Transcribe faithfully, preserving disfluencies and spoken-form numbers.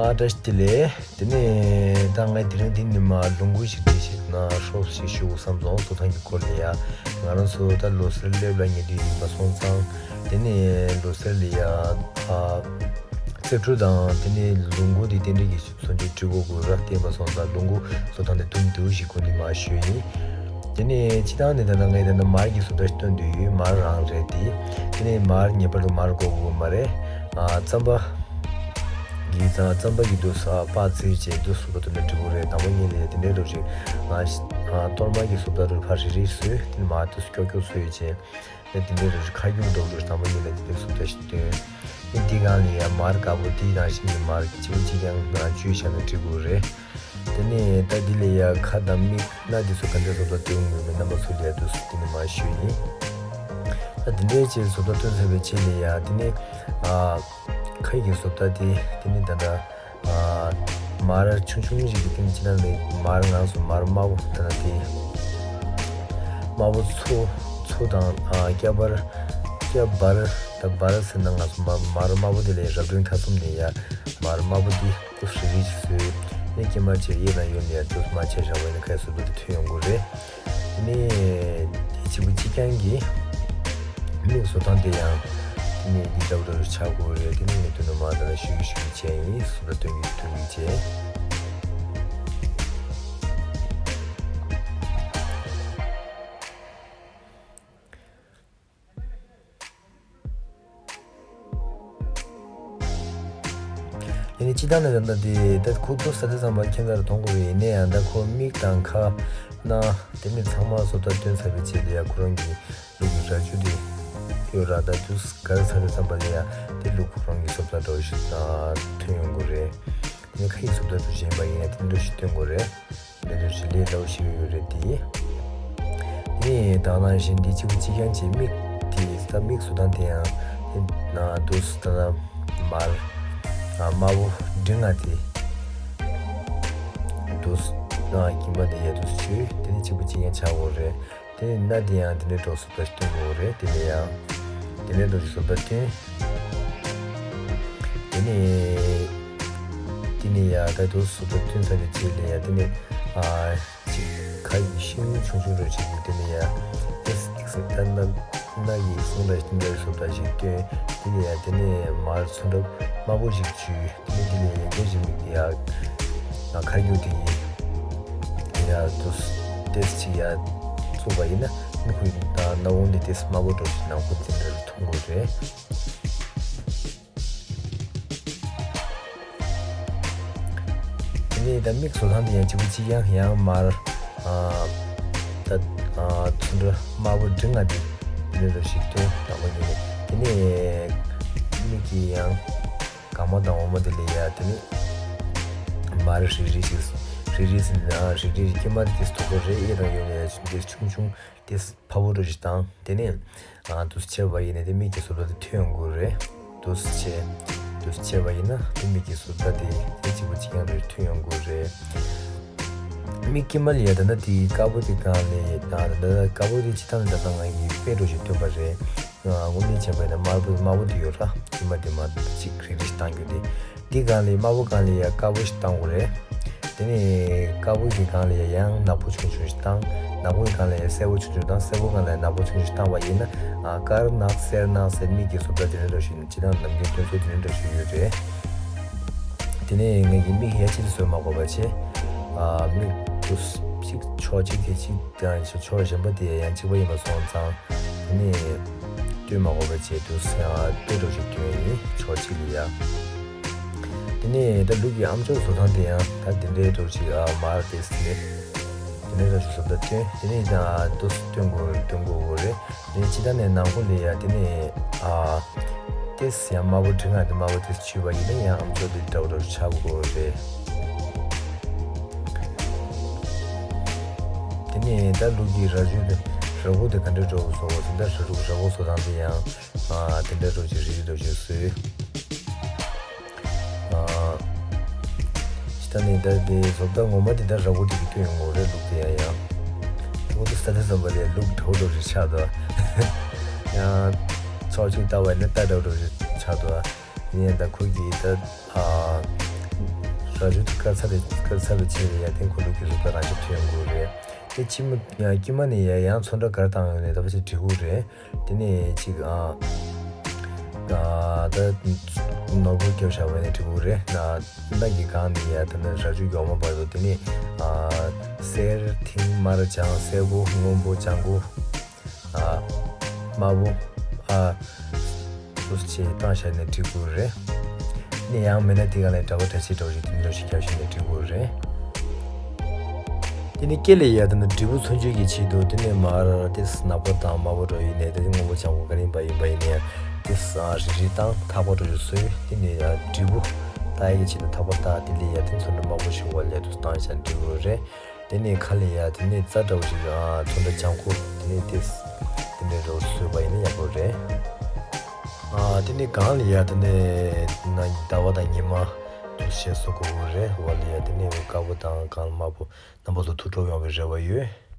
ཨ་བཀྲ་ཤིས་བདེ་ལེགས། དེ་ནས་ད་ངས་དེ་རིང་འདི་ནས་མར་ལུང་ཁུག་ཞིག་འབྲི་ཞིག་ན་ཧྲོབ་ཞིག་ཞུ་དགོས་བསམ་སོང་། གསོ་སྟངས་ཀྱི་སྐོར་ལ་ཡ། ང་རང་ཚོ་ད་ལོ་སར་སླེབས་ལ་ཉེ་དུས་ཡིན་པ་སོང་ཙང་། དེ་ནས་ལོ་སར་ལ་ཡ། ཨ། རྩེ་ཕྲུག་དང་དེ་ནས་ལུང་ཁུག་དེ་རྟེན་འབྲེལ་གྱི་སོན་ཆུ་འབྲི་དགོས་དགོས་ར་བལྟས་པ་སོང་ཙང་། ལུང་ཁུག་གསོ་སྟངས་དེ་དུམ་བསྡུས་ཤིག་ཁོ་ནས་མར་ཞུས་ཡིན། དེ་ནས་སྤྱི་བཏང་ནས་ད་ལྟ་ངས་ད་ལྟ་མར་གྱི་བཟོ་ལྟ་ཞིག་སྟོན་དུས་ཡོད། མར་རང་རེད་དེ། དེ་ནས་མར་ངེས་པར་དུ་མར་དགོས་དགོས་མ་རེད། ཨ། རྩམ་པ་གི་ཙང་རྩམ་པ་གི་དུ་ས་པགས་བཙིར་བྱས་དུ་བཟོ་ལྟ་དུ་ནས་འབྲི་དགོས་རེད། དང་པོ་ཉིད་ལ་དེ་འདྲའི་རོ་ཞིག་ཨ། གཏོར་མ་གི་བཟོ་ལྟ་རུ་ཕར་རི་རི་བཟོས། དེ་ནས་མར་དུ་སྐྱོག་སྐྱོག་བཟོས་བྱས། དེ་འདྲའི་རོ་ཞིག་ཁ་རྒྱུག་འགྲོ་རོ་ཞིག་དང་པོ་ཉིད་ལ་དེ་འདྲའི་བཟོ་ལྟ་ཞིག་སྟོན། དེ་འདི་སྒང་ལ་ཡ་མར་དཀར་པོ་དེ་རང་བཞིན་གྱི་མར་གཅིག་པུ་གཅིག་རྐྱང་ནང་བཅུས་བཞག་ནས་འབྲི་དགོས་རེད། དེ་ནས་ད་འདི་ལ་ཡ་ཁ་དང་མིག་སྣ་འདི་ཚོ་ག་འདྲ་བཟོ་ལྟ་སྟོན་དགོས་མིན་རྣམ་པ་ཚོ་ལ་ཡ་དུ་འདི་ནས་མར་ཞུས་ཡིན། ད་འདི་འདྲའི་ཆེད་བཟོ་ལྟ་སྟོན་ཚར་བའི་རྗེས་ལ་ཡ་དེ་ནས། ཨ། ཁ་ཡི་བཟོ་ལྟ་དེ་དེ་ནས་ད་ལྟ། ཨ། མར་ཆུང་ཆུང་ཞིག་གི་སྟེང་ཅི་ན་ལས་མར་ང་ཚོ་མར་དམར་པོ་ད་ལྟ་དེ། དམར་པོ་མཚོ་མཚོ་དང་། ཨ། སྐྱ་བར། སྐྱ་བར་ད་བར་ཟེར་ན་ང་ཚོ་མར་མར་དམར་པོ་དེ་ལས་རབ་འབྲིང་ཐ་གསུམ་ནས་ཡ་མར་དམར་པོ་འདི་ཏུ་རི་རི་ཞིག་བཟོས། ནས་དཀྱིལ་མ་བྱས་གཡས་དང་གཡོན་ལ་ཡ་ཏུ་མ་བྱས་བཞག་པ་ཡིན་ན་ཁ་ཡི་བཟོ་ལྟ་དེ་ཐོན་ཡོང་གི་རེད། དེ་ནས་དེ་གཅིག་པུ་གཅིག་རྐྱང་གི་མིག་བཟོ་སྟངས་དེ་ཡང་དེ་ནས་འདི་ལྟ་བུ་ལྟ་བུ་ཆགས་དགོས་རེད། དེ་ནས་ངས་དུ་ནུ་མ་ད་ལ་ཞུ་ཞུ་བྱས་ཡིན། བཟོ་ལྟ་སྟོན་གྱི་སྟོན་གྱི་བྱས། ཡིན་ནའི་སྤྱི་བཏང་ནས་ད་ལྟ་དེ་ད་ཁོ་ཏོ་ས་དེ་ཙམ་པ་ཁྱེད་ཚར་མཐོང་དགོས་པས། ཡིན་ནའི་ཡང་ད་ཁོ་མིག་དང་ཁ་སྣ་དེ་ནི་ཚང་མ་བཟོ་ལྟ་སྟོན་ཚར་བའི་རྗེས་ལ་ཡ་ཁོ་རང་གི་ལུག་གི་རྭ་ཅོ་དེ་ཡོད་ར། ད་དུས་ག་རེ་ཚར་དེ་ཙམ་པ་ལ་ཡ་དེ་ལུག་ཁོ་རང་གི་བཟོ་ལྟ་འདྲ་བོ་ཞིག་ཐོན་ཡོང་གི་རེད། དེ་ནི་ཁ་ཡི་བཟོ་ལྟ་འདྲ་བོ་ཞིག་ཡིན་པ་ཡིན་ན་དེ་འདྲ་ཞིག་སྟོན་དགོས་རེད། འདི་ཚོ་ཞིག་ལས་སླ་པོ་ཞིག་ཡོད་རེད་དེ། དེ་ནས་ད་ནང་བཞིན་འདི་གཅིག་པུ་གཅིག་རྐྱང་བྱས། མིག་དེ་ད་མིག་བཟོ་སྟངས་དེ་ཡང་དེ་ན་དུས་ད་ལྟ་མར་དམར་པོ་འབྲིང་ང་དེ་དུས་ན་གྱིན་པ་དེ་ཡ་དུས་བཅུས། དེ་ནས་གཅིག་པུ་གཅིག་རྐྱང་ཆགས་དགོས་རེད། དེ་ནས་སྣ་དེ་ཡང་དེ་འདྲའི་འདྲ་བོ་བཟོ་ལྟ་སྟོན་དགོས་རེད། དེ་ནས་ཡང་དེ་འདྲའི་འདྲ་བོ་བཟོ་ལྟ་སྟོན། དེ་ནས་དེ་ནས་ཡ་ད་དུ་བཟོ་ལྟ་སྟོན་ཚར་བའི་རྗེས་ལ་ཡ་དེ་ནས་ཨ་ཅིག་ཁ་ཡི་ཤིང་ཆུང་ཆུང་འདྲ་བོ་ཅིག་གི་དེ་ནས་ཡ་ཨེ་སི་ཨེག་སི་ད་ན་ན་ཡི་གསུང་འདྲ་ཞིག་འདྲ་བཟོ་ལྟ་ཞིག་སྟོན། དེ་ནས་ཡ་དེ་ནས་མར་ཚོན་ཁྲབ་དམར་པོ་ཞིག་བཅུས། དེ་ནས་དེ་ལས་ཡ་སྐད་ཅིག་མིག་ཡ་ཁ་རྒྱུག་དེ་ཡི་ཡ་དུ་ཏེས་ཅིག་ཡ་བཙུགས་པ་ཡིན་ན་མིག་ཁུ་ཡི་ད་སྣ་བོང་དེ་ཏེས་དམར་པོ་འདྲ་བོ་ཞིག་ནང་ཁུ་འཛིན་འདྲ་བོ་མཐོང་དགོས་རེད། དེ་ནས་ད་མིག་བཟོ་སྟངས་དེ་ཡང་གཅིག་པུ་གཅིག་རྐྱང་ཡང་མར་ཨ་ད་ཨ་ཚོན་ཁྲ་དམར་པོ་འབྲིང་ང་དེ་འདྲ་བོ་ཞིག་སྟོན། དང་པོ་ཉིད་ནས་དེ་ནས་མིག་གི་ཡང་དཀར་མོ་དང་འོ་མ་དེ་ལ་ཡ་དེ་ནས་མར་རི་རི་ཞིག་རི་རི་ཟིན་ཨ་རི་རི་དཀྱིལ་མ་དེ་དེ་དོག་པོ་རེད། གཡས་དང་གཡོན་ལ་ཡ་ཆུང་དེ་ཆུང་ཆུང་དེ་ཕ་བོ་འདྲ་ཞིག་བཏང་། དེ་ནས་ཨ་དུས་ཆད་པ་ཡིན་ན་དེ་མིག་གི་བཟོ་ལྟ་དེ་ཐོན་ཡོང་གི་རེད། དུས་ཆད་དུས་ཆད་པ་ཡིན་ན་དེ་མིག་གི་བཟོ་ལྟ་དེ་དེ་གཅིག་པ་གཅིག་རྐྱང་རེ་ཐོན་ཡོང་གི་རེད། མིག་དཀྱིལ་མ་ལ་ཡ་ད་ལྟ་དེ་དཀར་པོ་དེ་སྒང་ལ་ཡ་ད་ལྟ་དཀར་པོ་དེ་ཅི་ཐང་ད་ལྟ་ང་གི་དཔེ་འདྲ་ཞིག་སྟོན་པ་རེད། དངོས་གནས་བྱས་པ་ཡིན་ན་དམར་པོ་དམར་པོ་དེ་ཡོད་ར། དཀྱིལ་མ་དེ་མར་གཅིག་རིལ་རིལ་བཏང་རྒྱུ་དེ། འདི་སྒང་ལ་དམར་པོ་སྒང་ལ་ཡ་དཀར་པོ་ཞིག་བཏང་དགོས་རེད། དེ་ནས་དཀར་པོ་གི་སྒང་ལ་ཡ་ཡང་ནག་པོ་ཆུང་ཆུང་ཞིག་བཏང་། ནག་པོ་གི་སྒང་ལ་ཡ་སེར་པོ་ཆུང་ཆུང་བཏང་། སེར་པོ་སྒང་ལ་ཡ་ནག་པོ་ཆུང་ཆུང་ཞིག་བཏང་བ་ཡིན་ན། ཨ་དཀར་ནག་སེར་ནག་ཟེར་མིག་གི་བཟོ་ལྟ་དེ་འདྲ་འདྲ་ཞིག་ཡིན། ཅི་ན་ནམ་རྒྱུན་སྟོན་ཚུལ་དེ་འདྲ་འདྲ་ཞིག་ཡོད་རེད། དེ་ནས་ངེད་ཀྱི་མིག་ཡ་གཅིག་ཏུ་བཟོས་མ་དགོས་པ་བྱས། ཨ་མིག་ཏུ་གཅིག་ཕྱོགས་གཅིག་དེ་གཅིག་དང་ཕྱོགས་གཞན་པ་དེ་ཡང་གཅིག་པ་ཡིན་པ་སོང་ཙང་། དེ་ནས་སྟོན་མ་དགོས་པ་བྱས་དུས་ཡང་དཔེ་འདྲ་ཞིག་སྟོན་ཡིན། ཕྱོགས་གཅིག་ལ་ཡ། དེ་ནས་ད་ལུག་གི་ཨམ་ཅོག་བཟོ་སྟངས་དེ་ཡང་ད་དེ་འདྲའི་འདྲ་ཞིག་ཨ་མར་ཏེས་དེ་དེ་འདྲའི་འདྲ་ཞིག་བཟོ་ལྟ་སྟོན། དེ་ནས་ཡང་ཏུ་སྟོན་དགོས་སྟོན་དགོས་དགོས་རེད། དེ་ནས་ཕྱི་ད་ནས་ནང་ཁུལ་ལ་ཡ་དེ་ནས་ཨ་ཏེས་ཡང་དམར་པོ་འབྲིང་ང་དེ་དམར་པོ་ཏེས་ཆུད་པ་ཡིན་ན་ཡང་ཨམ་ཅོག་དེ་འདྲ་བོ་འདྲ་ཞིག་ཆགས་དགོས་རེད། དེ་ནས་ད་ལུག་གི་རྭ་ཅོ་དེ་རྭ་ཅོ་དེ་ག་འདྲ་འདྲ་བོ་བཟོ་དགོས་ཟེར་ན། ད་རྭ་ཅོ་རྭ་ཅོ་བཟོ་སྟངས་དེ་ཡང་ཨ་དེ་འདྲ་འདྲ་བོ་ཅིག་རིལ་རིལ་འདྲ་བོ་ཅིག་བཟོས། ཨ་ཕྱི་ད་ནས་ད་དེ་བཟོ་ལྟ་ངོ་མ་དེ་ད་རྭ་ཅོ་དེ་གི་སྟོན་ཡོང་གི་རེད། ལུག་དེ་ཡང་ཡང་ད་ཁོ་དེ་ས་དེ་ཙམ་པ་ལས་ལུག་འདྲ་བོ་འདྲ་བོ་ཞིག་ཆགས་འདུག་ཡང་ཕྱོགས་གཅིག་ལྟ་བ་ཡིན་ན་རྟ་འདྲ་བོ་འདྲ་བོ་ཞིག་ཆགས་འདུག་ཡིན་ཡང་ད་ཁོ་གི་ད་ཨ་ ར་ཅོ་དེ་བཀར་ཚར་རེ་བཀར་ཚར་བའི་རྗེས་ལ་ཡ་དེ་ཁོ་ལུག་གི་རུས་པ་རང་བཞིན་ཐོན་ཡོང་གི་རེད། དེ་དཀྱིལ་མ་ཡ་དཀྱིལ་མ་ནས་ཡ་ཡང་ཚོན་ཁྲ་ག་རེ་བཏང་ཡོང་ནས་ད་བ་ཅིག་འབྲི་དགོས་རེད། དེ་ནས་ཅིག་ཨ་ཨ་ད་ནོར་བུ་སྐྱོར་བཞག་པ་ནས་འབྲི་དགོས་རེད། ཨ་སྣ་གི་སྒང་ནས་ཡ་ད་ནི་ར་ཅོ་གོང་མ་བར་དུ། དེ་ནས་ཨ་སེར་མཐིང་དམར་ལྗང་། སེར་པོ་སྔོན་པོ་ལྗང་གུ། ཨ་དམར་པོ། ཨ་སོ་སོ་བྱས་བཏང་བཞག་ནས་འབྲི་དགོས་རེད། ནས་ཡང་མེད་ན་དེ་ག་ལ་འདྲ་པོ་འདྲ་ཆེ་འདྲ་པོ་ཞིག་དེ་འདྲ་ཞིག་རྒྱབ་བཞག་ནས་འབྲི་དགོས་རེད། དེ་ནས་སྐེ་ལ་ཡ་དེ་ནི་འབྲས་བུ་མཚོན་བྱེད་ཀྱི་ཆེད་དུ། དེ་ནས་མར་དེ་ནག་པོ་དང་དམར་པོ་འདྲ་ཡིན་ནས། དེ་སྔོན་པོ་ལྗང་པོ་ག་རེ་ཡིན་པ་ཡིན་པ་ཡིན་ནས། དེ་རིལ་རིལ་བཏང་ཐག་པ་འདྲ་ཞིག་བཟོས། དེ་ནས་ཡ་འབྲས་བུ་བཏགས་ཡག་གི་ཆེད་དུ་ཐག་པ་བཏགས། དེ་ལས་ཡ་དེ་ཚོན་ཁྲ་དམར་པོ་ཞིག་འོག་ལ་དེ་བཏང་བཞག་འབྲི་དགོས་རེད། དེ་ནས་ཁ་ལ་ཡ་དེ་ནས་རྩ་འདྲ་པོ་ཞིག་ཨ་ཚོན་ཁྲ་ལྗང་ཁུ་དེ་ནས་དེ་དེ་འདྲའི་འདྲ་པོ་བཟོས་པ་ཡིན་ན་ཡག་པོ་རེད། ཨ་དེ་ནས་སྒང་ལ་ཡ་དེ་ནས་ན་ཟླ་བ་དང་ཉི་མ་དུ་ཞེས་སོགས་དགོས་ཀྱི་རེད། འོག་ལ་ཡ་དེ་ནས་དཀར་པོ་དང་སྒང་ལ་དམར་པོ་རྣམ་པ་ཚོ་ཐུག་འགྲོ་ཡོང་བའི་རེ་བ་ཡོད།